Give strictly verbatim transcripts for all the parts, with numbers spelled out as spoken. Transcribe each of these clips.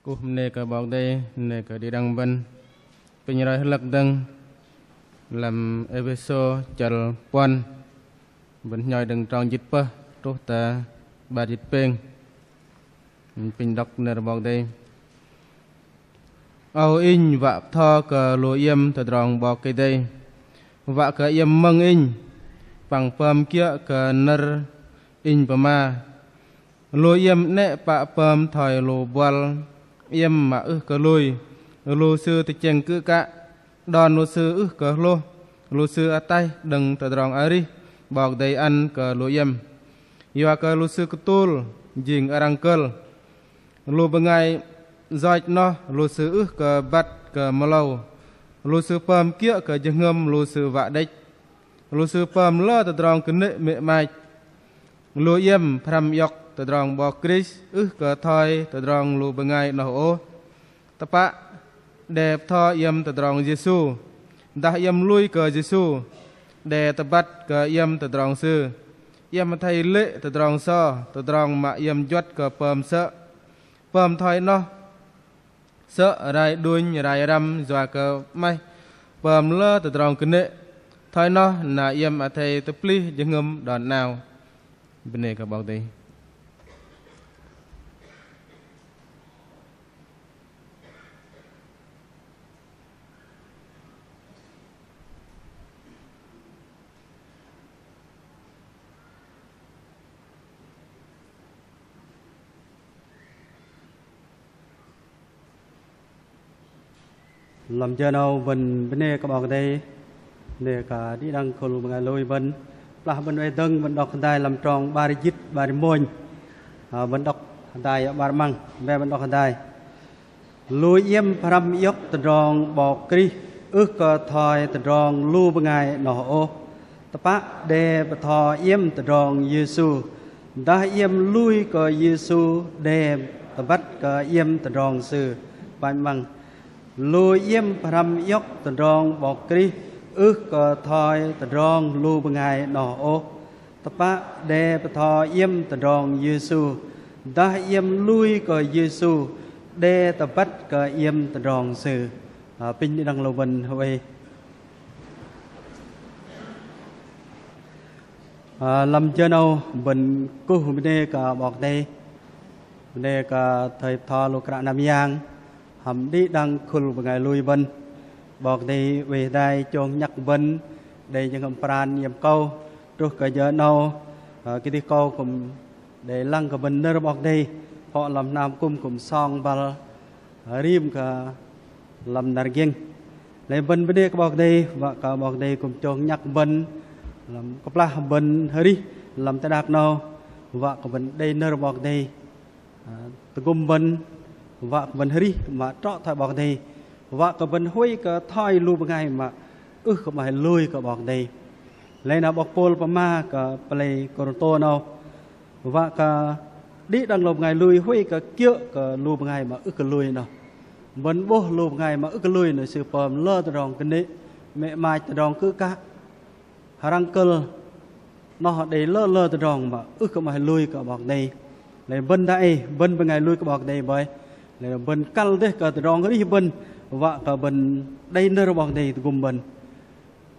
Kuh bơnê kơ 'Bok Kei-Dei, bơnê kơ đĭ đăng bơ̆n. Pinh roi hlak dơ̆ng lăm Êphêsô chăl puăn, bơ̆n hnhoi đơ̆ng trong jĭt pơh truh tơ 'bar jĭt pêng. Pinh đŏk nơ̆r 'Bok Kei-Dei. Âu inh wă bơtho kơ lu iĕm tơdrong 'Bok Kei-Dei, wă kơ iĕm mơ̆ng inh, păng pơm kiơ̆ kơ nơ̆r inh pơma. Lu iĕm 'nĕ pă pơm thoi lu buăl iĕm mă ưh kơ lui, lu sư tơchĕng kư̆ kă, đon lu sư ưh kơ hlôh, lu sư ataih đơ̆ng tơdrong arih 'Bok Kei-Dei ăn kơ lu iĕm. Yua kơ lu sư kơtul jing arăng kơ̆l. Lu bơngai yoch noh lu sư ưh kơ băt kơ mơlâu, lu sư pơm kiơ̆ kơ jơhngơ̆m lu sư wă đĕch. Lu sư pơm lơ tơdrong kơnê̆ mĕ 'mach. Lu iĕm pơhrăm iŏk tơdrong 'Bok Krist ưh kơ thoi tơdrong lu bơngai noh ôh. Tơpă đe bơtho iĕm tơdrong Yêsu, dah iĕm lui kơ Yêsu, đe tơbăt kơ iĕm tơdrong Sư. Iĕm athei lê̆ tơdrong so, tơdrong mă iĕm juăt kơ pơm sơ̆. Pơm thoi noh sơ̆ rai đunh rai răm yua kơ 'maih pơm lơ tơdrong kơnê̆. Thoi noh na iĕm athei tơplih jơhngơ̆m đon 'nao. Bơnê kơ 'Bok Kei-Dei. Lăm jơ 'nâu bơ̆n bơnê kơ 'Bok Kei-Dei, bơnê kơ đĭ đăng khul bơngai lui bơ̆n. Kơplah bơ̆n oei dơ̆ng bơ̆n đŏk hơdai lăm trong 'bar jĭt 'bar mônh. Ơ, bơ̆n đŏk hơdai 'bar 'măng, bĕ bơ̆n đŏk hơdai. Lu iĕm pơhrăm iŏk tơdrong 'Bok Krist ưh kơ thoi tơdrong lu bơngai noh ôh. Tơpă đe bơtho iĕm tơdrong Yêsu. Dah iĕm lui kơ Yêsu đe tơbăt kơ iĕm tơdrong Sư. Panh 'măng. Lu iĕm pơhrăm iŏk tơdrong 'Bok Krist ưh kơ thoi tơdrong lu bơngai noh ôh. Tơpă đe bơtho iĕm tơdrong Yêsu. Dah iĕm lui kơ Yêsu đe tơbăt kơ iĕm tơdrong Sư. Ơ, pinh đĭ đăng lu bơ̆n hơwei. Ơ, lăm jơ 'nâu bơ̆n kuh bơnê kơ 'Bok Kei-Dei, bơnê kơ thầy bơtho lu kră năm yang, hăm đĭ đăng khul bơngai lui bơ̆n. 'Bok Kei-Dei oei hơdai chông nhăk bơ̆n đei jơhngơ̆m pran iĕm kâu truh kơ jơ 'nâu. Ơ, kơdih kâu kŭm đei lăng kơ bơ̆n nơ̆r 'Bok Kei-Dei, pơ̆ lăm hnam kŭm kŭm song băl rim kơ lăm năr giĕng. Lei bơ̆n bơnê kơ 'Bok Kei-Dei, wă kơ 'Bok Kei-Dei kŭm chông nhăk bơ̆n lăm kơplah bơ̆n arih lăm teh đak 'nâu, wă kơ bơ̆n đei nơ̆r 'Bok Kei-Dei, ơ, tơgŭm bơ̆n, wă kơ bơ̆n arih mă trŏ thoi 'Bok Kei-Dei, wă kơ bơ̆n huay kơ thoi lu bơngai mă ưh kơ 'maih lui kơ 'Bok Kei-Dei. Lei na 'bok Pôl pơma kơ pơlei Kôrintô 'nâu, wă kơ đĭ đăng lu bơngai lui huay kơ kiơ̆ kơ lu bơngai mă ưh kơ lui noh. Bơ̆n 'bôh lu bơngai mă ưh kơ lui noh sư pơm lơ tơdrong kơnê̆, mĕ 'mach, tơdrong kư̆ kă, hơrăng kơ̆l, noh đei lơ lơ tơdrong mă ưh kơ 'maih lui kơ 'Bok Kei-Dei. Lei bơ̆n dang ei, bơ̆n bơngai lui kơ 'Bok Kei-Dei bơih. Lei bơ̆n kăl dêh kơ tơdrong arih bơ̆n, wă kơ bơ̆n đei nơ̆r 'Bok Kei-Dei tơgŭm bơ̆n.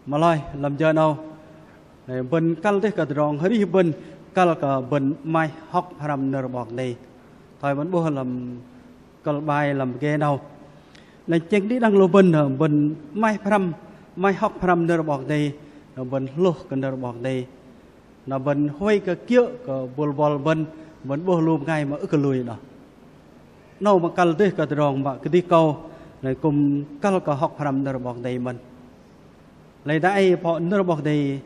Mă lei lăm jơ 'nâu, ơ, bơ̆n kăl dêh kơ tơdrong arih bơ̆n, kăl kơ bơ̆n 'maih hŏk pơhrăm nơ̆r 'Bok Kei-Dei. Thoi bơ̆n 'bôh lăm kơ̆l 'bai lăm pơgê 'nâu. Lei tơchĕng đĭ đăng lu bơ̆n, bơ̆n 'maih pơhrăm, 'maih hŏk pơhrăm nơ̆r 'Bok Kei-Dei, bơ̆n hlôh kơ nơ̆r 'Bok Kei-Dei. Na bơ̆n huay kơ kiơ̆ kơ bôl bŏl bơ̆n, bơ̆n 'bôh lu bơngai mă ưh kơ lui noh. 'Nâu mă kăl dêh kơ tơdrong mă kơdih kâu, lei kŭm kăl kơ hŏk pơhrăm nơ̆r 'Bok Kei-Dei mơ̆n. Lei dang ei pơ̆ nơ̆r 'Bok Kei-Dei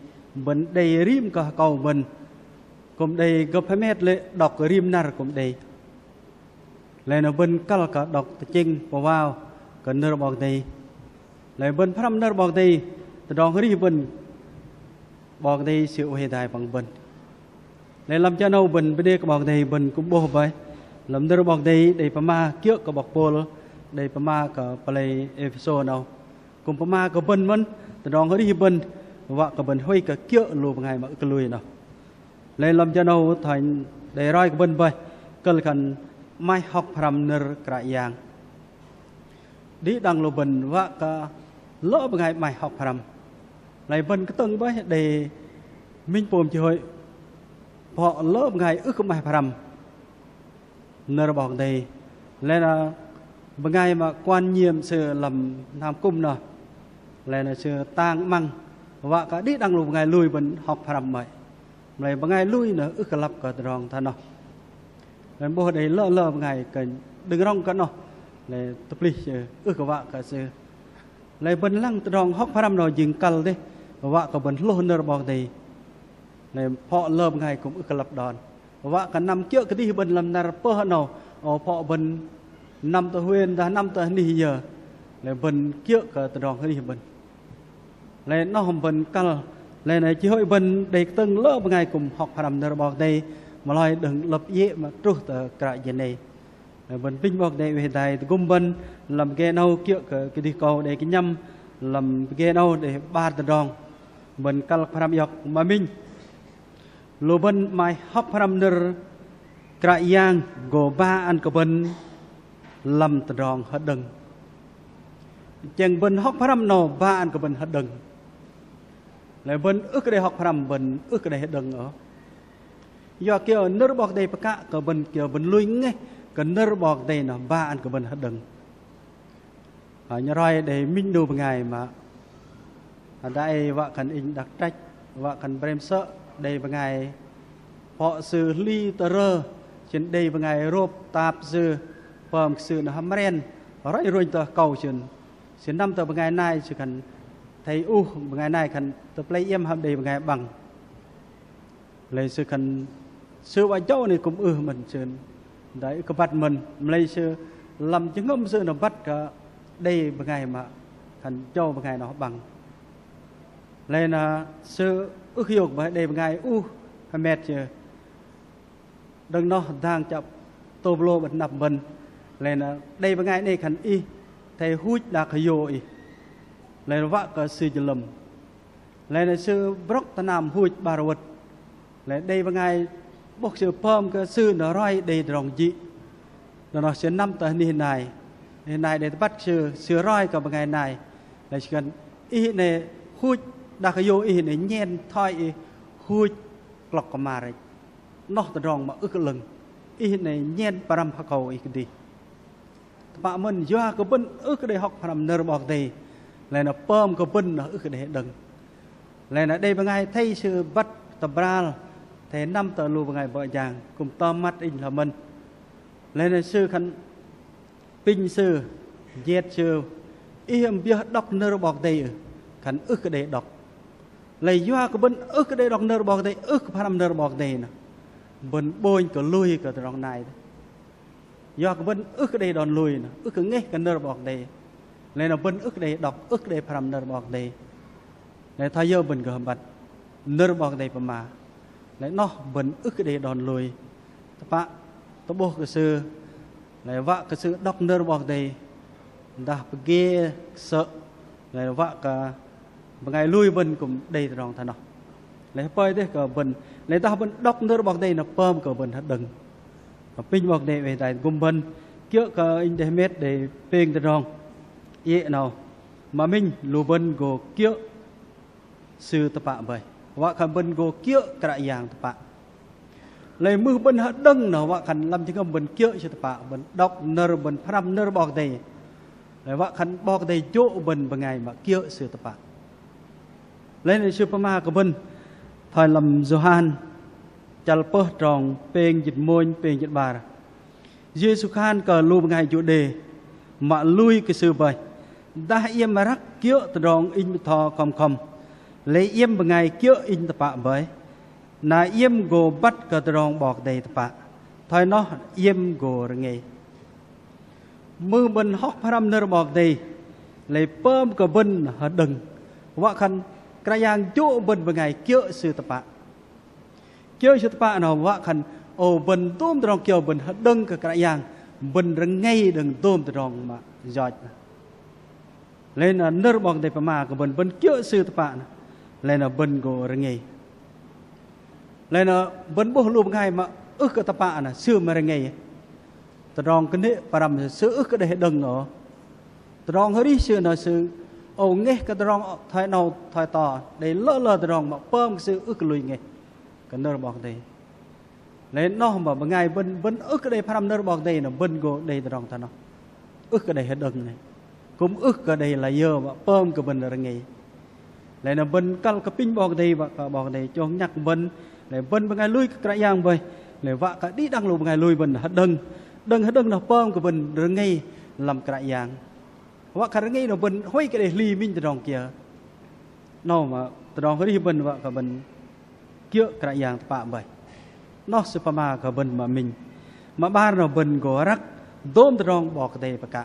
bơ̆n đei rim kơ akâu bơ̆n, kŭm đei gơ̆p hơmet lê̆ đŏk rim năr kŭm đei. Lei na bơ̆n kăl kơ đŏk tơchĕng pơwao kơ nơ̆r 'Bok Kei-Dei. Lei bơ̆n pơhrăm nơ̆r 'Bok Kei-Dei, tơdrong arih bơ̆n 'Bok Kei-Dei Sư oei hơdai păng bơ̆n. Lei lăm jơ 'nâu bơ̆n bơnê kơ 'Bok Kei-Dei, bơ̆n kŭm 'bôh bơih lăm nơ̆r 'Bok Kei-Dei đei pơma kiơ̆ kơ 'bok Pôl đei pơma kơ pơlei Êphêsô 'nâu. Kŭm pơma kơ bơ̆n mơ̆n, tơdrong arih bơ̆n, wă kơ bơ̆n huay kơ kiơ̆ lu bơngai mă ưh kơ lui noh. Lei lăm jơ 'nâu thoi đei roi kơ bơ̆n bơih, kơ̆l khan 'Maih hŏk pơhrăm nơ̆r Kră Yang. Đĭ đăng lu bơ̆n wă kơ lơ bơngai 'maih hŏk pơhrăm. Lei bơ̆n kơtơ̆ng bơih đei minh pôm chi hội, phŏ lơ bơngai ưh kơ 'maih pơhrăm nơ̆r 'Bok Kei-Dei. Lei na bơngai mă quản nhiệm sư lăm hnam kŭm noh, lei na sư tang 'măng wă kơ đĭ đăng lu bơngai lui bơ̆n hŏk pơhrăm 'maih. Mă lei bơngai lui noh ưh kơ lăp kơ tơdrong thoi noh. Lei 'bôh đei lơ lơ bơngai kơ đơ̆ng rŏng kơ noh, lei tơplih sư ưh kơ wă kơ sư. Lei bơ̆n lăng tơdrong hŏk pơhrăm noh jing kăl dêh, wă kơ bơ̆n hlôh nơ̆r 'Bok Kei-Dei. Lei phŏ lơ bơngai kŭm ưh kơ lăp đon. Wă kơ năm kiơ̆ kơdih bơ̆n lăm năr pơh 'nâu, ơ, phŏ bơ̆n năm tơ huyện dah năm tơ anih yơ, lei bơ̆n kiơ̆ kơ tơdrong anih bơ̆n. Lei noh bơ̆n kăl, lei na chi hội bơ̆n đei kơtơ̆ng lơ bơngai kŭm hŏk pơhrăm nơ̆r 'Bok Kei-Dei, mă lei đơ̆ng lăp iĕ mă truh tơ kră jơ nê. Lei bơ̆n apinh 'Bok Kei-Dei oei hơdai tơgŭm bơ̆n lăm pơgê 'nâu kiơ̆ kơ kơdih kâu đei kơnhăm lăm pơgê 'nâu đei 'bar tơdrong. Bơ̆n kăl pơhrăm iŏk. Mă minh, lu bơ̆n 'maih hŏk pơhrăm nơ̆r Kră Yang gô ba ăn kơ bơ̆n lăm tơdrong hơđơ̆ng. Tơchĕng bơ̆n hŏk pơhrăm 'nâu ba ăn kơ bơ̆n hơđơ̆ng. Lei bơ̆n ưh kơ đei hŏk pơhrăm bơ̆n ưh kơ đei hơđơ̆ng ôh. Yua kiơ nơ̆r 'Bok Kei-Dei pơkă kơ bơ̆n kiơ bơ̆n lui ngeh kơ nơ̆r 'Bok Kei-Dei noh ba ăn kơ bơ̆n hơđơ̆ng. Ơ, nhŏng roi đei minh 'nu bơngai mă hơdai wă khan inh đak trĕch, wă khan brem sơ̆, đei bơngai phŏ sư hli tơrơ, sĭn đei bơngai rôp tap sư, pơm kơ sư noh hăm ren, roi rônh tơ akâu sĭn. Sĭn năm tơ bơngai nai sư khan thei uh, bơngai nai khan tơ plei iĕm hăm đei bơngai 'băng. Lei sư khan sư wă jâu 'nâu kŭm ưh mơ̆n sư đei ưh kơ băt mơ̆n, mă lei sư lăm jơhngơ̆m sư noh băt kơ đei bơngai mă khan jâu bơngai noh 'băng. Lei na sư ưh kơ hiôk bơih đei bơngai uh hơmet sư. Đơ̆ng noh dang chă tôp lô bơ̆n năp bơ̆n. Lei na đei bơngai 'nâu khan ih thei huch đak hơyô ih. Lei na wă kơ sư jơlơ̆m. Lei na sư brŏk tơ hnam huch 'bar wơ̆t. Lei đei bơngai 'bôh sư pơm kơ sư noh roi đei tơdrong jĭ. Đơ̆ng noh sư năm tơ anih nai. Anih nai đei tơbăt sư, sư roi kơ bơngai nai. Lei sư khan ih 'nâu huch đak hơyô ih 'nâu nhen thoi ih huch klŏk kơmar. Noh tơdrong mă ưh kơ 'lơ̆ng. Ih 'nâu nhen pơhrăm akâu ih kơdih. Tơpă mơ̆n yua kơ bơ̆n ưh kơ đei hŏk pơhrăm nơ̆r 'Bok Kei-Dei. Lei na pơm kơ bơ̆n noh ưh kơ đei hơđơ̆ng. Lei na đei bơngai thei sư băt tơbral, thei năm tơ lu bơngai bơ̆ jang, kŭm tơm măt inh hloi mơ̆n. Lei na sư khan apinh sư, jet sư, ih ưm biơh đŏk nơ̆r 'Bok Kei-Dei ưh? Khan ưh kơ đei đŏk. Lei yua kơ bơ̆n ưh kơ đei đŏk nơ̆r 'Bok Kei-Dei, ưh kơ pơhrăm nơ̆r 'Bok Kei-Dei noh, bơ̆n ƀônh kơ lui kơ tơdrong nai. Yua kơ bơ̆n ưh kơ đei đon lui noh, ưh kơ ngeh kơ nơ̆r 'Bok Kei-Dei. Lei na bơ̆n ưh kơ đei đŏk, ưh kơ đei pơhrăm nơ̆r 'Bok Kei-Dei. Lei thoi yơ bơ̆n gơh băt nơ̆r 'Bok Kei-Dei pơma. Lei noh bơ̆n ưh kơ đei đon lui. Tơpă tơ'bôh kơ sư, lei wă kơ sư đŏk nơ̆r 'Bok Kei-Dei dah pơgê kơsơ̆, lei wă kơ bơngai lui bơ̆n kŭm đei tơdrong thoi noh. Lei hơpơi dêh kơ bơ̆n, lei dah bơ̆n đŏk nơ̆r 'Bok Kei-Dei noh pơm kơ bơ̆n hơđơ̆ng. Apinh 'Bok Kei-Dei oei hơdai tơgŭm bơ̆n, kiơ̆ kơ inh đei hơmet đei pêng tơdrong iĕ 'nâu. Mă minh lu bơ̆n gô kiơ̆ Sư tơpă bơih. Wă khan bơ̆n gô kiơ̆ Kră Yang tơpă. Lei mưh bơ̆n hơđơ̆ng noh wă khan lăm jơhngơ̆m bơ̆n kiơ̆ Sư tơpă, bơ̆n đŏk nơ̆r, bơ̆n pơhrăm nơ̆r 'Bok Kei-Dei. Lei wă khan 'Bok Kei-Dei jô̆ bơ̆n bơngai mă kiơ̆ Sư tơpă. Lei na Sư pơma kơ bơ̆n thoi lăm Yôhan chăl pơh trong pêng jĭt mônh pêng jĭt 'bar. Yêsu khan kơ lu bơngai Juđê mă lui kơ Sư bơih: Dah iĕm răk kiơ̆ tơdrong Inh bơtho khŏm khŏm, lei iĕm bơngai kiơ̆ Inh tơpă bơih, na iĕm gô băt kơ tơdrong 'Bok Kei-Dei tơpă, thoi noh iĕm gô rơngei. Mưh bơ̆n hŏk pơhrăm nơ̆r 'Bok Kei-Dei, lei pơm kơ bơ̆n hơđơ̆ng. Wă khan Kră Yang jô̆ bơ̆n bơngai kiơ̆ Sư tơpă. Kiơ̆ Sư tơpă noh wă khan, ô, bơ̆n dôm tơdrong kiơ bơ̆n hơđơ̆ng kơ Kră Yang, bơ̆n rơngei đơ̆ng dôm tơdrong mă yoch. Lei na nơ̆r 'Bok Kei-Dei pơma kơ bơ̆n, bơ̆n kiơ̆ Sư tơpă noh, lei na bơ̆n gô rơngei. Lei na bơ̆n 'bôh lu bơngai mă ưh kơ tơpă noh, sư mă rơngei. Tơdrong kơnê̆ pơrăm sư ưh kơ đei hơđơ̆ng ôh. Tơdrong arih sư noh sư âu ngeh kơ tơdrong thoi 'nâu thoi to. Đei lơ lơ tơdrong mă pơm kơ sư ưh kơ lui ngeh kơ nơ̆r 'Bok Kei-Dei. Lei noh mă bơngai bơ̆n, bơ̆n ưh kơ đei pơhrăm nơ̆r 'Bok Kei-Dei noh bơ̆n gô đei tơdrong thoi noh. Ưh kơ đei hơđơ̆ng noh. Kư̆m ưh kơ đei layơ mă pơm kơ bơ̆n rơngei. Lei na bơ̆n kăl kơ apinh 'Bok Kei-Dei, wă kơ 'Bok Kei-Dei chông nhăk bơ̆n. Lei bơ̆n bơngai lui kơ Kră Yang bơih. Lei wă kơ đĭ đăng lu bơngai lui bơ̆n hơđơ̆ng. Đơ̆ng hơđơ̆ng noh pơm kơ bơ̆n rơngei lăm Kră Yang. Wă kơ rơngei noh bơ̆n huay kơ đei hli minh tơdrong kiơ. 'Nâu mă tơdrong arih bơ̆n wă kơ bơ̆n kiơ̆ Kră Yang tơpă bơih. Noh sư pơma kơ bơ̆n mă minh. Mă 'bar noh bơ̆n gô răk dôm tơdrong 'Bok Kei-Dei pơkă.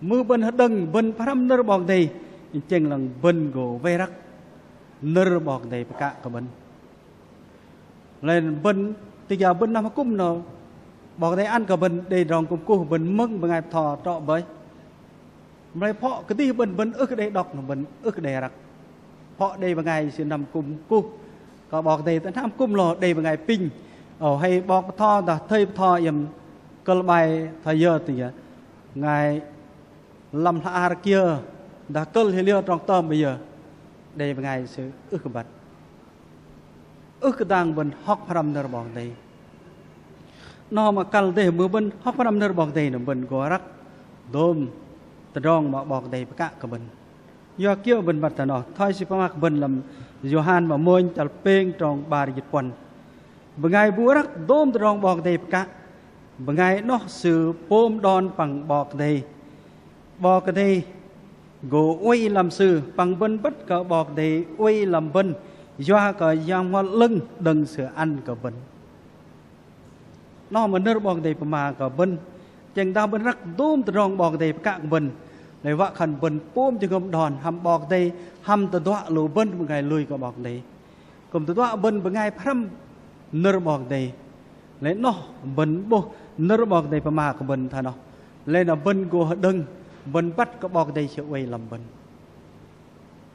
Mưh bơ̆n hơđơ̆ng, bơ̆n pơhrăm nơ̆r 'Bok Kei-Dei, inh chĕng lăng bơ̆n gô wei răk nơ̆r 'Bok Kei-Dei pơkă kơ bơ̆n. Lei bơ̆n tơ gia bơ̆n năm hơkŭm noh 'Bok Kei-Dei ăn kơ bơ̆n đei tơdrong kŭm kuh, bơ̆n mơ̆ng bơngai bơtho trŏ bơih. Mă lei phŏ kơdih bơ̆n, bơ̆n ưh kơ đei đŏk noh bơ̆n ưh kơ đei răk. Phŏ đei bơngai sư năm kŭm kuh kơ 'Bok Kei-Dei tơ năm kŭm lơ đei bơngai apinh. Ơ, hei 'bok bơtho dah thây bơtho iĕm kơ̆l 'bai thoi yơ tơ gia. Bơngai lăm hla ar kiơ dah kơ̆l hơliơ trong tơm bơih yơ. Đei bơngai sư ưh kơ băt. Ưh kơ dang bơ̆n hŏk pơhrăm nơ̆r 'Bok Kei-Dei. Noh mă kăl dêh mưh bơ̆n hŏk pơhrăm nơ̆r 'Bok Kei-Dei noh bơ̆n gô răk dôm tơdrong mă 'Bok Kei-Dei pơkă kơ bơ̆n. Yua kiơ bơ̆n băt thoi noh, thoi sư pơma kơ bơ̆n lăm Yôhan mă mônh chăl pêng trong 'bar jĭt puăn. Bơngai bu răk dôm tơdrong 'Bok Kei-Dei pơkă, bơngai noh sư pôm đon păng 'Bok Kei-Dei. 'Bok Kei-Dei gô oei lăm sư, păng bơ̆n băt kơ 'Bok Kei-Dei oei lăm bơ̆n, yua kơ Yang Bơhngol 'Lơ̆ng đơ̆ng sư ăn kơ bơ̆n. Noh mă nơ̆r 'Bok Kei-Dei pơma kơ bơ̆n, chĕng dah bơ̆n răk dôm tơdrong 'Bok Kei-Dei pơkă kơ bơ̆n, lei wă khan bơ̆n pôm jơhngơ̆m đon hăm 'Bok Kei-Dei, hăm tơduă lu bơ̆n bơngai lui kơ 'Bok Kei-Dei. Kư̆m tơduă bơ̆n bơngai pơhrăm nơ̆r 'Bok Kei-Dei. Lei noh bơ̆n 'bôh nơ̆r 'Bok Kei-Dei pơma kơ bơ̆n thoi noh. Lei na bơ̆n gô hơđơ̆ng, bơ̆n băt kơ 'Bok Kei-Dei sư oei lăm bơ̆n.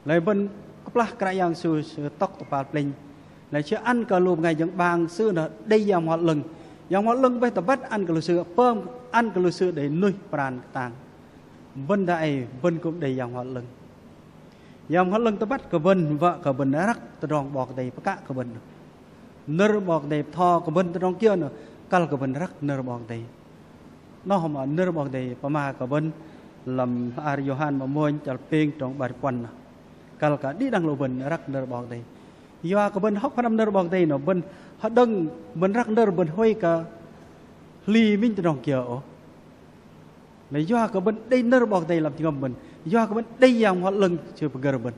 Lei bơ̆n kơplah Kră Yang Yêsu sư tŏk tơ kơpal plĕnh. Lei sư ăn kơ lu bơngai jơ̆ng 'bang sư noh đei Yang Bơhngol 'Lơ̆ng. Yang Bơhngol 'Lơ̆ng bơih tơbăt ăn kơ lu sư, pơm ăn kơ lu sư đei nuih pran kơtang. Bơ̆n dang ei bơ̆n kư̆m đei Yang Bơhngol 'Lơ̆ng. Yang Bơhngol 'Lơ̆ng tơbăt kơ bơ̆n wă kơ bơ̆n răk tơdrong 'Bok Kei-Dei pơkă kơ bơ̆n. Nơ̆r 'Bok Kei-Dei bơtho kơ bơ̆n tơdrong kiơ noh, kăl kơ bơ̆n răk nơ̆r 'Bok Kei-Dei. Noh mă nơ̆r 'Bok Kei-Dei pơma kơ bơ̆n lăm hla ar Yôhan mă mônh chăl pêng trong 'bar jĭt puăn noh. Kăl kơ đĭ đăng lu bơ̆n răk nơ̆r 'Bok Kei-Dei. Yua kơ bơ̆n hŏk pơhrăm nơ̆r 'Bok Kei-Dei noh bơ̆n hơđơ̆ng, bơ̆n răk nơ̆r, bơ̆n huay kơ hli minh tơdrong kiơ ôh. Lei yua kơ bơ̆n đei nơ̆r 'Bok Kei-Dei lăm jơhngơ̆m bơ̆n. Yua kơ bơ̆n đei Yang Bơhngol 'Lơ̆ng sư pơgơ̆r bơ̆n.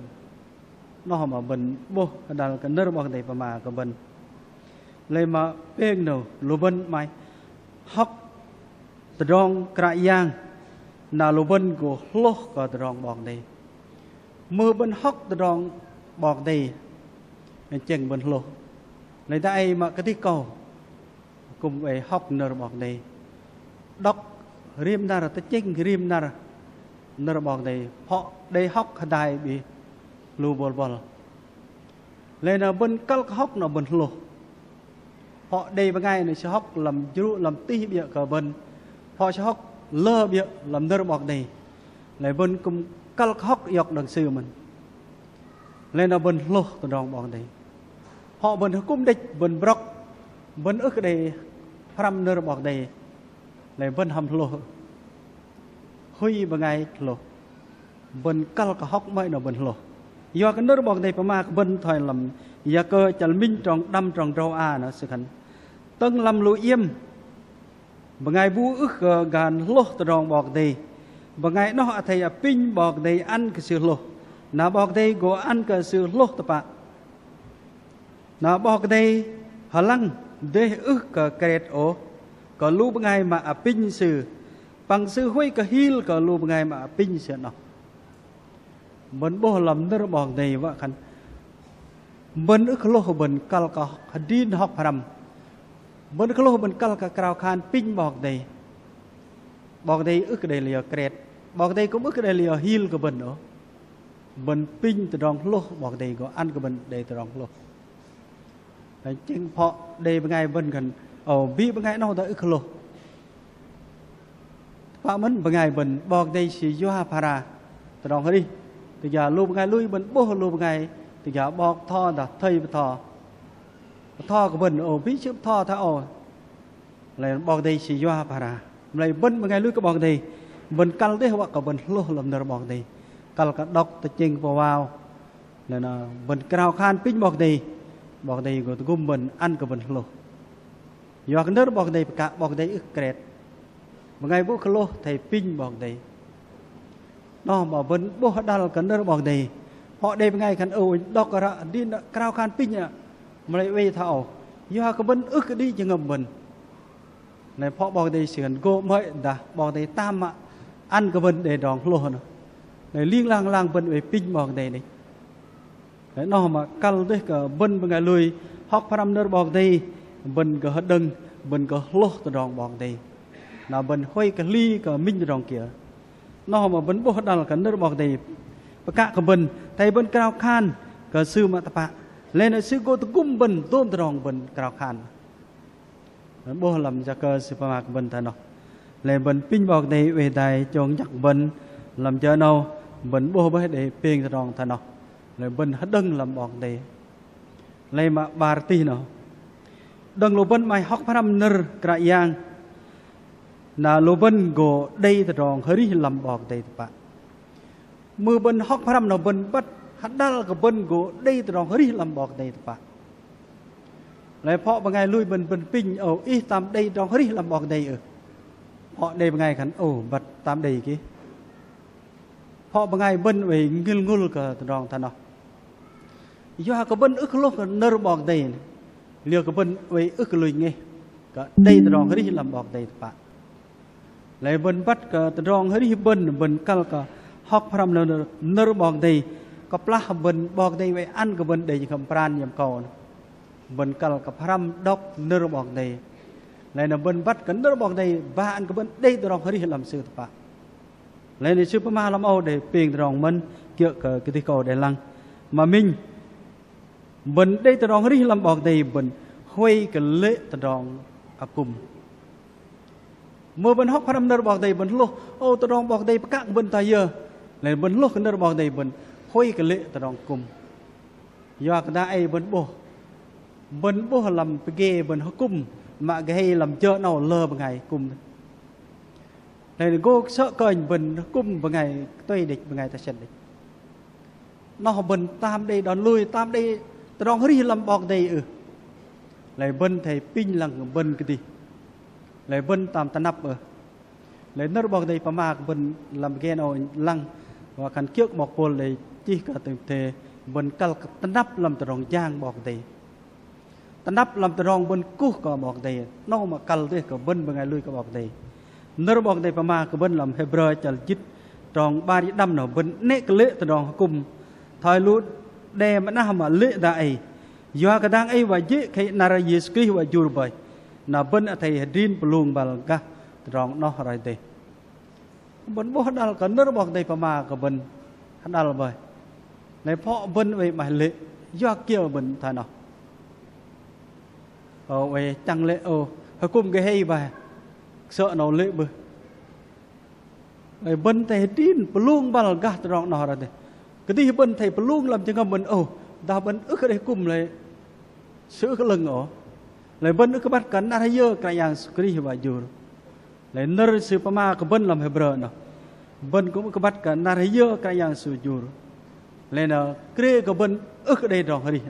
Noh mă bơ̆n 'bôh hơdăl kơ nơ̆r 'Bok Kei-Dei pơma kơ bơ̆n. Lei mă pêng noh lu bơ̆n 'maih hŏk tơdrong Kră Yang na lu bơ̆n gô hlôh kơ tơdrong 'Bok Kei-Dei. Mưh bơ̆n hŏk tơdrong 'Bok Kei-Dei, inh chĕng bơ̆n hlôh. Lei dang ei mă kơdih kâu kư̆m oei hŏk nơ̆r 'Bok Kei-Dei. Đŏk rim năr, tơchĕng rim năr nơ̆r 'Bok Kei-Dei. Phŏ đei hŏk hơdai bĭ lu bôl bŏl. Lei na bơ̆n kăl kơ hŏk na bơ̆n hlôh. Phŏ đei bơngai na sư hŏk lăm jrŭ lăm tih 'biơ̆ kơ bơ̆n. Phŏ sư hŏk lơ 'biơ̆ lăm nơ̆r 'Bok Kei-Dei. Lei bơ̆n kư̆m kăl kơ hŏk iŏk đơ̆ng sư mơ̆n. Lei na bơ̆n hlôh tơdrong 'Bok Kei-Dei. Phŏ bơ̆n hơkŭm đĕch, bơ̆n brŏk, bơ̆n ưh kơ đei pơhrăm nơ̆r 'Bok Kei-Dei. Lei bơ̆n hăm hlôh. Huay bơngai hlôh. Bơ̆n kăl kơ hŏk 'mơ̆i na bơ̆n hlôh. Yua kơ nơ̆r 'Bok Kei-Dei pơma kơ bơ̆n thoi lăm Yakơ chăl minh trong đăm trong drâu a noh sư khan. Tơ̆ng lăm lu iĕm bơngai bu ưh kơ gan hlôh tơdrong 'Bok Kei-Dei, bơngai noh athei apinh 'Bok Kei-Dei ăn kơ sư hlôh. Na 'Bok Kei-Dei gô ăn kơ sư hlôh tơpă. Na 'Bok Kei-Dei hơlăng dêh ưh kơ kret ôh kơ lu bơngai mă apinh sư, păng sư huay kơ hil kơ lu bơngai mă apinh sư noh. Bơ̆n 'bôh lăm nơ̆r 'Bok Kei-Dei wă khan bơ̆n ưh kơ hlôh, bơ̆n kăl kơ hơdrin hŏk pơhrăm. Bơ̆n ưh kơ hlôh, bơ̆n kăl kơ krao khan apinh 'Bok Kei-Dei. 'Bok Kei-Dei ưh kơ đei liơ kret. 'Bok Kei-Dei kư̆m ưh kơ đei liơ hil kơ bơ̆n ôh. Bơ̆n apinh tơdrong hlôh, 'Bok Kei-Dei gô ăn kơ bơ̆n đei tơdrong hlôh. Lei chĕng phŏ đei bơngai bơ̆n khan, ơ, bĭ bơngai noh dah ưh kơ hlôh. Pă mơ̆n bơngai bơ̆n 'Bok Kei-Dei sư yua phara tơdrong arih. Tơdah lu bơngai lui bơ̆n 'bôh lu bơngai tơdah 'bok bơtho dah thây bơtho, bơtho kơ bơ̆n ôh, bĭ sư bơtho thoi âu. Lei 'Bok Kei-Dei sư yua phara. Mă lei bơ̆n bơngai lui kơ 'Bok Kei-Dei, bơ̆n kăl dêh wă kơ bơ̆n hlôh lăm nơ̆r 'Bok Kei-Dei. Kăl kơ đŏk tơchĕng pơwao. Lei na bơ̆n krao khan apinh 'Bok Kei-Dei, 'Bok Kei-Dei gô tơgŭm bơ̆n ăn kơ bơ̆n hlôh. Yua kơ nơ̆r 'Bok Kei-Dei pơkă 'Bok Kei-Dei ưh kret. Bơngai bu kơ hlôh athei apinh 'Bok Kei-Dei. Noh mă bơ̆n 'bôh hơdăl kơ nơ̆r 'Bok Kei-Dei. Pho đei bơngai khan ô đŏk ră đĭ krao khan apinh ă. Mă lei oei thoi âu. Yua kơ bơ̆n ưh kơ đĭ jơhngơ̆m bơ̆n. Lei pho 'Bok Kei-Dei sư khan gô 'mơ̆i dah 'Bok Kei-Dei tam mă ăn kơ bơ̆n đei tơdrong hlôh noh. Lei ling lang lang bơ̆n oei apinh 'Bok Kei-Dei đĕch. Lei noh mă kăl dêh kơ bơ̆n bơngai lui hŏk pơhrăm nơ̆r 'Bok Kei-Dei, bơ̆n gô hơđơ̆ng, bơ̆n gô hlôh tơdrong 'Bok Kei-Dei. Na bơ̆n huay kơ hli kơ minh tơdrong kiơ. Noh mă bơ̆n 'bôh hơdăl kơ nơ̆r 'Bok Kei-Dei pơkă kơ bơ̆n, athei bơ̆n krao khan kơ sư mă tơpă. Lei na sư gô tơgŭm bơ̆n dôm tơdrong bơ̆n krao khan. 'Bôh lăm Yakơ sư pơma kơ bơ̆n thoi noh. Lei bơ̆n apinh 'Bok Kei-Dei oei hơdai chông nhăk bơ̆n lăm jơ 'nâu, bơ̆n 'bôh bơih đei pêng tơdrong thoi noh. Lei bơ̆n hơđơ̆ng lăm 'Bok Kei-Dei. Lei mă 'bar tih noh. Đơ̆ng lu bơ̆n 'maih hŏk pơhrăm nơ̆r Kră Yang, na lu bơ̆n gô đei tơdrong arih lăm 'Bok Kei-Dei tơpă. Mưh bơ̆n hŏk pơhrăm noh bơ̆n băt hơdăl kơ bơ̆n gô đei tơdrong arih lăm 'Bok Kei-Dei tơpă. Lei pho bơngai lui bơ̆n, bơ̆n apinh ô ih tam đei tơdrong arih lăm 'Bok Kei-Dei ưh. Pho đei bơngai khan ô băt tam đei kơ. Pho bơngai bơ̆n oei ngŭl ngŭl kơ tơdrong thoi noh. Yua kơ bơ̆n ưh kơ hlôh kơ nơ̆r 'Bok Kei-Dei. Liơ kơ bơ̆n oei ưh kơ lui ngeh kơ đei tơdrong arih lăm 'Bok Kei-Dei tơpă. Lei bơ̆n băt kơ tơdrong arih bơ̆n, bơ̆n kăl kơ hŏk pơhrăm nơ̆r, nơ̆r 'Bok Kei-Dei. Kơplah bơ̆n 'Bok Kei-Dei oei ăn kơ bơ̆n đei jơhngơ̆m pran jơhngơ̆m akâu. Bơ̆n kăl kơ pơhrăm đŏk nơ̆r 'Bok Kei-Dei. Lei na bơ̆n băt kơ nơ̆r 'Bok Kei-Dei ba ăn kơ bơ̆n đei tơdrong arih lăm sư tơpă. Lei na sư pơma lăm âu đei pêng tơdrong mơ̆n kiơ̆ kơ kơdih kơ âu đei lăng. Mă minh bơ̆n đei tơdrong arih lăm 'Bok Kei-Dei bơ̆n huay kơ lê̆ tơdrong akŭm. Mưh bơ̆n hŏk pơhrăm nơ̆r 'Bok Kei-Dei bơ̆n hlôh, ô tơdrong 'Bok Kei-Dei pơkă kơ bơ̆n thoi yơ. Lei bơ̆n hlôh kơ nơ̆r 'Bok Kei-Dei bơ̆n huay kơ lê̆ tơdrong akŭm. Yua kơ dah ei bơ̆n 'bôh, bơ̆n 'bôh lăm pơgê bơ̆n akŭm mă kơ hei lăm jơ 'nâu lơ bơngai akŭm. Lei gô sơ̆ kơnh bơ̆n akŭm bơngai kơtuei đĕch, bơngai tơsĕt đĕch. Noh bơ̆n tam đei đon lui, tam đei tơdrong arih lăm 'Bok Kei-Dei ưh. Lei bơ̆n athei apinh lăng bơ̆n kơdih. Lei bơ̆n tam tơnăp ưh. Lei nơ̆r 'Bok Kei-Dei pơma kơ bơ̆n lăm pơgê 'nâu lăng, wă khan kiơ̆ kơ 'bok Pôl đei chih kơ Timôthê, bơ̆n kăl kơ tơnăp lăm tơdrong jang 'Bok Kei-Dei. Tơnăp lăm tơdrong bơ̆n kuh kơ 'Bok Kei-Dei, 'nâu mă kăl dêh kơ bơ̆n bơngai lui kơ 'Bok Kei-Dei. Nơ̆r 'Bok Kei-Dei pơma kơ bơ̆n lăm Hêbrơ chăl jĭt trong 'bar jĭt đăm noh, bơ̆n 'nĕ kơ lê̆ tơdrong akŭm. Thoi lu đe mơnah mă lê̆ dah ei. Yua kơ dang ei wă jê̆ khei năr Yêsu Krist wă jur bơih. Na bơ̆n athei hơdrin pơlung băl gah tơdrong 'noh roi dêh. Bơ̆n 'bôh hơdăl kơ nơ̆r 'Bok Kei-Dei pơma kơ bơ̆n hơdăl bơih. Lei pho bơ̆n oei 'maih lê̆, yua kiơ bơ̆n thoi noh. Ô, oei chăng lê̆, ô, akŭm kơ hei bơih. Sơ̆ 'nâu lê̆ bơih. Lei bơ̆n athei hơdrin pơlung băl gah tơdrong 'noh roi dêh. Kơdih bơ̆n athei pơlung lăm jơhngơ̆m bơ̆n, ô, dah bơ̆n ưh kơ đei akŭm lei sư ưh kơ 'lơ̆ng ôh. Lei bơ̆n ưh kơ băt kơ năr ayơ Kră Yang Yêsu Krist wă jur. Lei nơ̆r sư pơma kơ bơ̆n lăm Hêbrơ noh. Bơ̆n kư̆m ưh kơ băt kơ năr ayơ Kră Yang Yêsu jur. Lei na krê kơ bơ̆n ưh kơ đei tơdrong arih.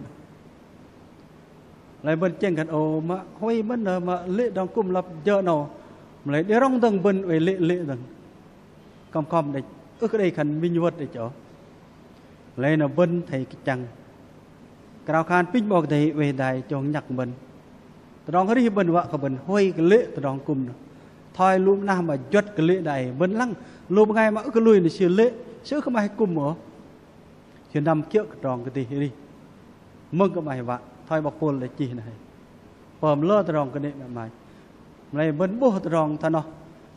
Lei bơ̆n chĕng khan ô mă huay mơ̆n noh mă lê̆ tơdrong akŭm lăp jơ 'nâu. Mă lei đei rŏng dơ̆ng bơ̆n oei lê̆ lê̆ dơ̆ng. Kơm kơm đĕch, ưh kơ đei khan minh wơ̆t đĕch ôh. Lei na bơ̆n athei kơchăng krao khan apinh 'Bok Kei-Dei oei hơdai chông nhăk bơ̆n. Tơdrong arih bơ̆n wă kơ bơ̆n huay kơ lê̆ tơdrong akŭm noh. Thoi lu mơnah mă juăt kơ lê̆ dah ei. Bơ̆n lăng lu bơngai mă ưh kơ lui noh sư lê̆, sư ưh kơ 'maih akŭm ôh. Sư năm kiơ̆ kơ tơdrong kơdih arih. Mơ̆ng kơ 'maih wă, thoi 'bok Pôl đei chih noh. Pơm lơ tơdrong kơnê̆ mă 'maih. Mă lei bơ̆n 'bôh tơdrong thoi noh.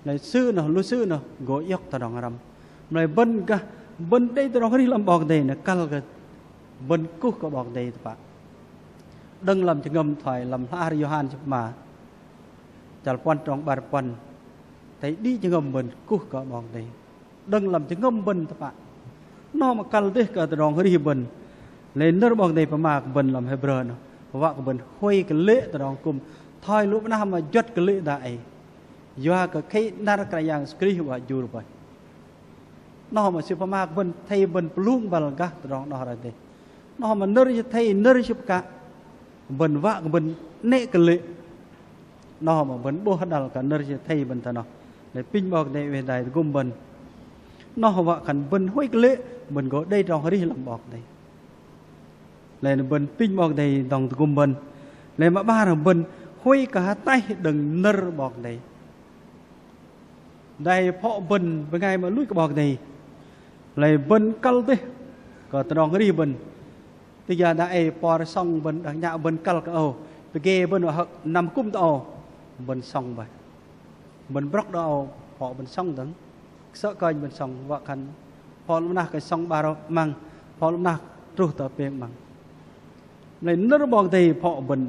Lei sư noh, lu sư noh, gô iŏk tơdrong răm. Mă lei bơ̆n gah, bơ̆n đei tơdrong arih lăm 'Bok Kei-Dei noh kăl kơ bơ̆n kuh kơ 'Bok Kei-Dei tơpă. Đơ̆ng lăm jơhngơ̆m thoi lăm hla ar Yôhan sư pơma. Chăl puăn trong 'bar puăn. Athei đĭ jơhngơ̆m bơ̆n kuh kơ 'Bok Kei-Dei. Đơ̆ng lăm jơhngơ̆m bơ̆n tơpă. Noh mă kăl dêh kơ tơdrong arih bơ̆n. Lei nơ̆r 'Bok Kei-Dei pơma kơ bơ̆n lăm Hêbrơ noh. Wă kơ bơ̆n huay kơ lê̆ tơdrong akŭm. Thoi lu mơnah mă juăt kơ lê̆ dang ei. Yua kơ khei năr Kră Yang Yêsu Krist wă jur bơih. Noh mă Sư pơma kơ bơ̆n athei bơ̆n pơlung băl gah tơdrong noh roi dêh. Noh mă nơ̆r Sư athei, nơ̆r Sư pơkă. Bơ̆n wă kơ bơ̆n 'nĕ kơ lê̆. Noh mă bơ̆n 'bôh hơdăl kơ nơ̆r Sư athei bơ̆n thoi noh. Lei apinh 'Bok Kei-Dei oei hơdai tơgŭm bơ̆n. Noh wă khan bơ̆n huay kơ lê̆, bơ̆n gô đei tơdrong arih lăm 'Bok Kei-Dei. Lei bơ̆n apinh 'Bok Kei-Dei dŏng tơgŭm bơ̆n. Lei mă 'bar bơ̆n huay kơ ataih đơ̆ng nơ̆r 'Bok Kei-Dei. Dang ei phŏ bơ̆n bơngai mă luch kơ 'Bok Kei-Dei. Lei bơ̆n kăl dêh kơ tơdrong arih bơ̆n. Tơdah dang ei por sŏng bơ̆n, dah nhă bơ̆n kăl kơ âu, pơgê bơ̆n wă hơ̆k năm akŭm tơ âu, bơ̆n sŏng bơih. Bơ̆n brŏk đơ̆ng âu, phŏ bơ̆n sŏng dơ̆ng. Sơ̆ kơnh bơ̆n sŏng, wă khan phŏ lu mơnah kơnh sŏng 'bar 'măng, phŏ lu mơnah truh tơ pêng 'măng. Lei nơ̆r 'Bok Kei-Dei phŏ bơ̆n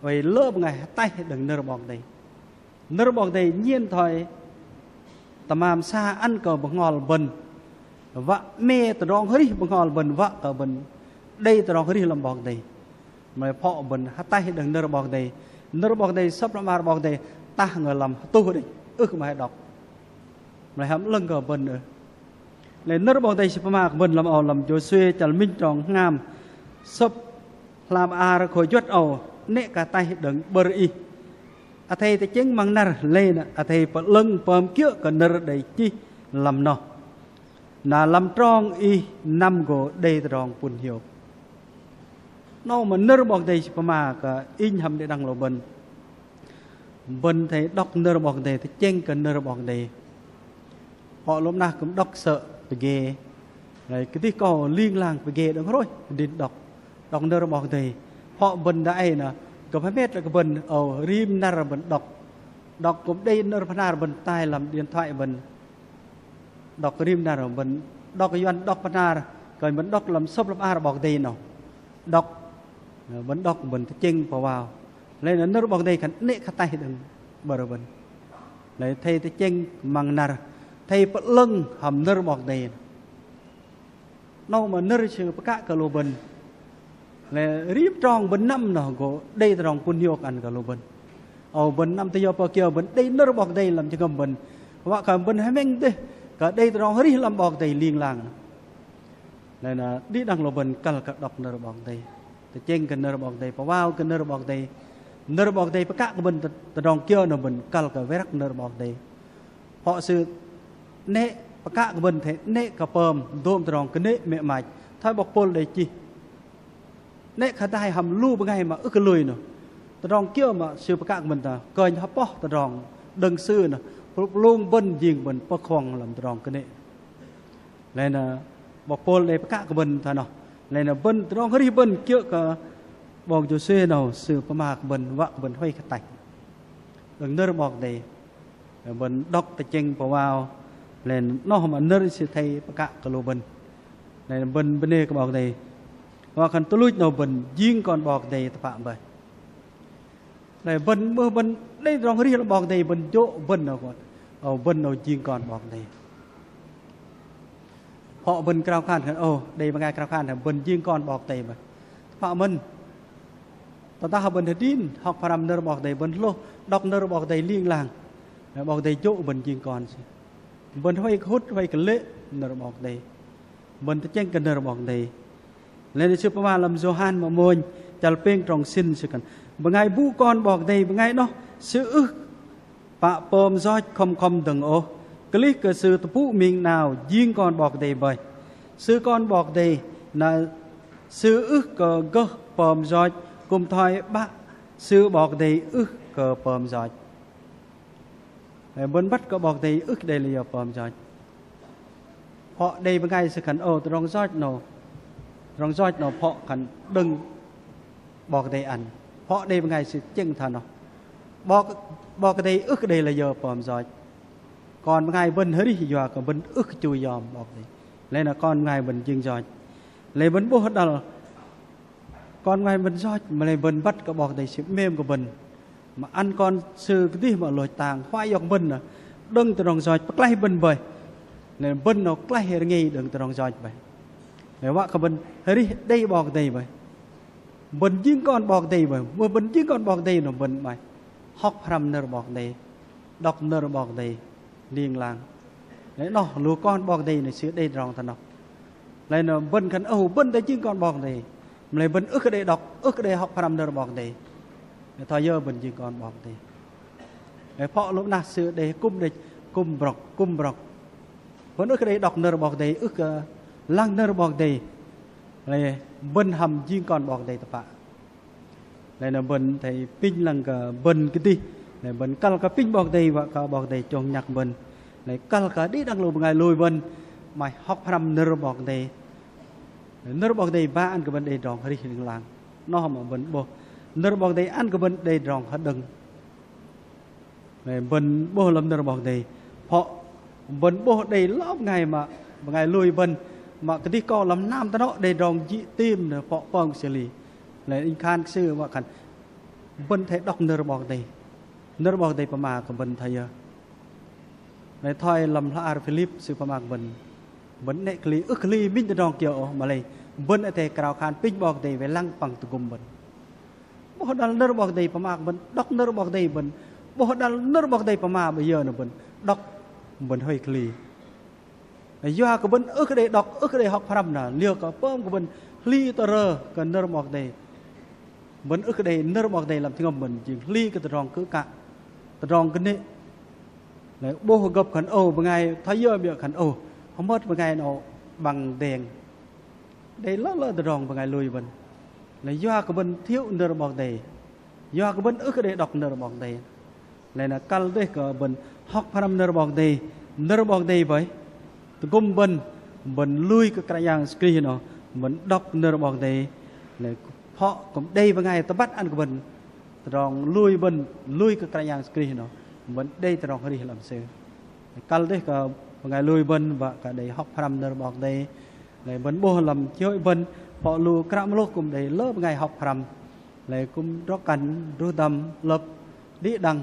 oei lơ bơngai ataih đơ̆ng nơ̆r 'Bok Kei-Dei. Nơ̆r 'Bok Kei-Dei nhen thoi tơmam sa ăn kơ bơhngol bơ̆n. Wă 'mê tơdrong arih bơhngol bơ̆n, wă kơ bơ̆n đei tơdrong arih lăm 'Bok Kei-Dei. Mă lei phŏ bơ̆n ataih đơ̆ng nơ̆r 'Bok Kei-Dei. Nơ̆r 'Bok Kei-Dei, Sơ̆p hla bơar 'Bok Kei-Dei, tah ngơ lăm hơtuh đĕch, ưh kơ 'maih đŏk. Mă lei hăm 'lơ̆ng kơ bơ̆n ưh. Lei nơ̆r 'Bok Kei-Dei Sư pơma kơ bơ̆n lăm âu, lăm Jôsuê chăl minh trong hngam. Sơ̆p hla bơar khôi juăt âu, 'nĕ kơ ataih đơ̆ng 'bơ̆r ih. Athei tơchĕng măng năr, lei na athei pơ'lơ̆ng pơm kiơ̆ kơ nơ̆r đei chih lăm noh. Na lăm trong ih năm gô đei tơdrong pŭn hiôk. Noh mă nơ̆r 'Bok Kei-Dei Sư pơma kơ inh hăm đĭ đăng lu bơ̆n. Bơ̆n athei đŏk nơ̆r 'Bok Kei-Dei, tơchĕng kơ nơ̆r 'Bok Kei-Dei. Phŏ lu mơnah kư̆m đŏk sơ̆ pơgê. Lei kơdih kâu ling lang pơgê đơ̆ng hrôih, adrin đŏk. Đŏk nơ̆r 'Bok Kei-Dei. Phŏ bơ̆n dang ei na, kư̆m hơmet lăi kơ bơ̆n, âu, rim năr bơ̆n đŏk. Đŏk kư̆m đei nơ̆r Bahnar bơ̆n tai lăm điện thoại bơ̆n. Đŏk rim năr bơ̆n đŏk, yuăn đŏk Bahnar, kơnh bơ̆n đŏk lăm Sơ̆p hla bơar 'Bok Kei-Dei noh. Đŏk, bơ̆n đŏk bơ̆n tơchĕng pơwao. Lei na nơ̆r 'Bok Kei-Dei khan 'nĕ kơ ataih đơ̆ng 'bơ̆r bơ̆n. Lei athei tơchĕng măng năr, athei pơ'lơ̆ng hăm nơ̆r 'Bok Kei-Dei. Noh mă nơ̆r Sư pơkă kơ lu bơ̆n. Lei rim trong bơ̆n năm noh gô đei tơdrong pŭn hiôk ăn kơ lu bơ̆n. Âu, bơ̆n năm tơ yơ pơ kiơ bơ̆n đei nơ̆r 'Bok Kei-Dei lăm jơhngơ̆m bơ̆n. Wă kơ bơ̆n hơmĕng dêh kơ đei tơdrong arih lăm 'Bok Kei-Dei ling lang. Lei na đĭ đăng lu bơ̆n kăl kơ đŏk nơ̆r 'Bok Kei-Dei. Tơchĕng kơ nơ̆r 'Bok Kei-Dei, pơwao kơ nơ̆r 'Bok Kei-Dei. Nơ̆r 'Bok Kei-Dei pơkă kơ bơ̆n tơ-, tơdrong kiơ noh bơ̆n kăl kơ wei răk nơ̆r 'Bok Kei-Dei. Phŏ sư 'nĕ pơkă kơ bơ̆n athei 'nĕ kơ pơm dôm tơdrong kơnê̆ mĕ mach. Thoi 'bok Pôl đei chih. 'Nĕ kơ hơdai hăm lu bơngai mă ưh kơ lui noh. Tơdrong kiơ mă sư pơkă kơ bơ̆n tơ, kơnh hơpơh tơdrong đơ̆ng sư noh. Pơlung bơ̆n jing bơ̆n pơ̆k huŏng lăm tơdrong kơnê̆. Lei na 'bok Pôl đei pơkă kơ bơ̆n thoi noh. Lei na bơ̆n tơdrong arih bơ̆n kiơ̆ kơ 'bok Jôsuê noh sư pơma kơ bơ̆n wă kơ bơ̆n huay kơ ataih đơ̆ng nơ̆r 'Bok Kei-Dei. Bơ̆n đŏk tơchĕng pơwao. Lei na noh mă nơ̆r sư athei pơkă kơ lu bơ̆n. Lei na bơ̆n bơnê kơ 'Bok Kei-Dei. Wă khan tuch luch noh bơ̆n jing kon 'Bok Kei-Dei tơpă bơih. Lei bơ̆n mưh bơ̆n đei tơdrong arih lăm 'Bok Kei-Dei bơ̆n jô̆ bơ̆n noh kon. Ơ, bơ̆n noh jing kon 'Bok Kei-Dei. Phŏ bơ̆n krao khan khan, ơ, đei bơngai krao khan khan bơ̆n jing kon 'Bok Kei-Dei bơih. Tơpă mơ̆n. Tơdah bơ̆n hơdrin hŏk pơhrăm nơ̆r 'Bok Kei-Dei, bơ̆n hlôh đŏk nơ̆r 'Bok Kei-Dei ling lang. 'Bok Kei-Dei jô̆ bơ̆n jing kon sư. Bơ̆n huay kơ hŭt, huay kơ lê̆ nơ̆r 'Bok Kei-Dei. Bơ̆n tơchĕng kơ nơ̆r 'Bok Kei-Dei. Lei na sư pơma lăm Yôhan mă mônh, chăl pêng trong sĭn sư khan. Bơngai bu kon 'Bok Kei-Dei, bơngai noh sư ưh pă pơm yoch khŏm khŏm dơ̆ng ôh. Klaih kơ sư tơpŭ ming 'nao jing kon 'Bok Kei-Dei bơih. Sư kon 'Bok Kei-Dei na sư ưh kơ gơh pơm yoch, kư̆m thoi 'Bă sư 'Bok Kei-Dei ưh kơ pơm yoch. Ơ, bơ̆n băt kơ 'Bok Kei-Dei ưh kơ đei lei yơ pơm yoch. Phŏ đei bơngai sư khan, ơ, tơdrong yoch 'nâu. Tơdrong yoch 'nâu phŏ khan đơ̆ng 'Bok Kei-Dei ăn. Phŏ đei bơngai sư tơchĕng thoi noh. 'Bok, 'Bok Kei-Dei ưh kơ đei lei yơ pơm yoch. Kon bơngai bơ̆n arih yua kơ bơ̆n ưh kơ chu yom 'Bok Kei-Dei. Lei na kon bơngai bơ̆n jing yoch. Lei bơ̆n 'bôh đăl Kon bơngai bơ̆n yoch, mă lei bơ̆n băt kơ 'Bok Kei-Dei sư 'mêm kơ bơ̆n. Mă ăn kon sư kơdih mă lôch tang, huay yŏk bơ̆n nơ. đơ̆ng tơdrong yoch pơklaih bơ̆n bơih. Lei bơ̆n noh klaih rơngei đơ̆ng tơdrong yoch bơih. Lei wă kơ bơ̆n arih đei 'Bok Kei-Dei bơih. Bơ̆n jing kon 'Bok Kei-Dei bơih. Mưh bơ̆n jing kon 'Bok Kei-Dei noh bơ̆n 'maih hŏk pơhrăm nơ̆r 'Bok Kei-Dei, đŏk nơ̆r 'Bok Kei-Dei ling lang. Lei noh lu kon 'Bok Kei-Dei noh sư đei tơdrong thoi noh. Lei noh bơ̆n khan ôh bơ̆n đei jing kon 'Bok Kei-Dei, mă lei bơ̆n ưh kơ đei đŏk, ưh kơ đei hŏk pơhrăm nơ̆r 'Bok Kei-Dei. Lei thoi yơ bơ̆n jing kon 'Bok Kei-Dei. Lei phŏ lu 'nah sư đei kŭm đĕch, kŭm brŏk, kŭm brŏk. Bơ̆n ưh kơ đei đŏk nơ̆r 'Bok Kei-Dei, ưh kơ lăng nơ̆r 'Bok Kei-Dei. Lei bơ̆n hăm jing kon 'Bok Kei-Dei tơpă. Lei noh bơ̆n athei apinh lăng kơ bơ̆n kơdih. Lei bơ̆n kăl kơ apinh 'Bok Kei-Dei wă kơ 'Bok Kei-Dei chông nhăk bơ̆n. Lei kăl kơ đĭ đăng lu bơngai lui bơ̆n 'maih hŏk pơhrăm nơ̆r 'Bok Kei-Dei. Nơ̆r 'Bok Kei-Dei ba ăn kơ bơ̆n đei tơdrong arih ling lang. Noh mă bơ̆n 'bôh. Nơ̆r 'Bok Kei-Dei ăn kơ bơ̆n đei tơdrong hơđơ̆ng. Lei bơ̆n 'bôh lăm nơ̆r 'Bok Kei-Dei. Phŏ bơ̆n 'bôh đei lơ bơngai mă, bơngai lui bơ̆n mă kơdih kâu lăm hnam tơnŏ đei tơdrong jĭ tim noh phŏ pơm kơ sư hli. Lei inh khan kơ sư wă khan bơ̆n athei đŏk nơ̆r 'Bok Kei-Dei. Nơ̆r 'Bok Kei-Dei pơma kơ bơ̆n thoi yơ. Lei thoi lăm hla ar Philip sư pơma kơ bơ̆n. Bơ̆n 'nĕ kơ hli, ưh kơ hli minh tơdrong kiơ ôh, mă lei bơ̆n athei krao khan apinh 'Bok Kei-Dei wei lăng păng tơgŭm bơ̆n. 'Bôh đăl nơ̆r 'Bok Kei-Dei pơma kơ bơ̆n, đŏk nơ̆r 'Bok Kei-Dei bơ̆n. 'Bôh đăl nơ̆r 'Bok Kei-Dei pơma bơih yơ noh bơ̆n đŏk, bơ̆n huay kơ hli. Yua kơ bơ̆n ưh kơ đei đŏk, ưh kơ đei hŏk pơhrăm noh, liơ kơ pơm kơ bơ̆n hli tơrơ kơ nơ̆r 'Bok Kei-Dei. Bơ̆n ưh kơ đei nơ̆r 'Bok Kei-Dei lăm jơhngơ̆m bơ̆n jing hli kơ tơdrong kư̆ kă, tơdrong kơnê̆. Lei 'bôh gơ̆p khan ôh bơngai thoi yơ, 'biơ̆ khan ôh hơmơt bơngai noh 'bang deng. Đei lơ lơ tơdrong bơngai lui bơ̆n. Lei yua kơ bơ̆n thiếu nơ̆r 'Bok Kei-Dei. Yua kơ bơ̆n ưh kơ đei đŏk nơ̆r 'Bok Kei-Dei. Lei noh kăl dêh kơ bơ̆n hŏk pơhrăm nơ̆r 'Bok Kei-Dei. Nơ̆r 'Bok Kei-Dei bơih tơgŭm bơ̆n, bơ̆n lui kơ Kră Yang Yêsu Krist noh, bơ̆n đŏk nơ̆r 'Bok Kei-Dei. Lei phŏ kŭm đei bơngai tơbăt ăn kơ bơ̆n tơdrong lui bơ̆n lui kơ Kră Yang Yêsu Krist noh, bơ̆n đei tơdrong arih lăm sư. Kăl dêh kơ bơngai lui bơ̆n wă kơ đei hŏk pơhrăm nơ̆r 'Bok Kei-Dei. Lei bơ̆n 'bôh lăm chi hội bơ̆n, phŏ lu kră mơlôh kŭm đei lơ bơngai hŏk pơhrăm. Lei kŭm drŏ-kăn, druh dăm, 'lơ̆p, đĭ đăng,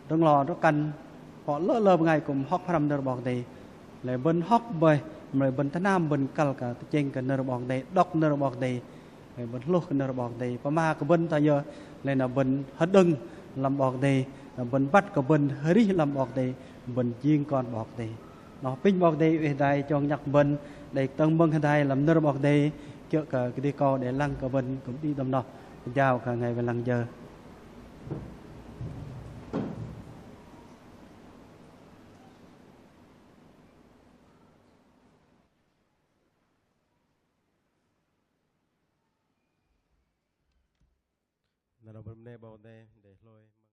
đơ̆ng lo drŏ-kăn, phŏ lơ lơ bơngai kŭm hŏk pơhrăm nơ̆r 'Bok Kei-Dei. Lei bơ̆n hŏk bơih, mă lei bơ̆n tơnam bơ̆n kăl kơ tơchĕng kơ nơ̆r 'Bok Kei-Dei, đŏk nơ̆r 'Bok Kei-Dei. Lei bơ̆n hlôh kơ nơ̆r 'Bok Kei-Dei pơma kơ bơ̆n thoi yơ. Lei noh bơ̆n hơđơ̆ng lăm 'Bok Kei-Dei, noh bơ̆n băt kơ bơ̆n arih lăm 'Bok Kei-Dei, bơ̆n jing kon 'Bok Kei-Dei. Noh apinh 'Bok Kei-Dei oei hơdai chông nhăk bơ̆n đei tơ̆ng mơ̆ng hơdai lăm nơ̆r 'Bok Kei-Dei, kiơ̆ kơ kơdih kâu đei lăng kơ bơ̆n kŭm đĭ đơ̆m noh, pơjao kơ bơngai wei lăng jơ. Nơ̆r 'Bok Kei-Dei đei hlôi.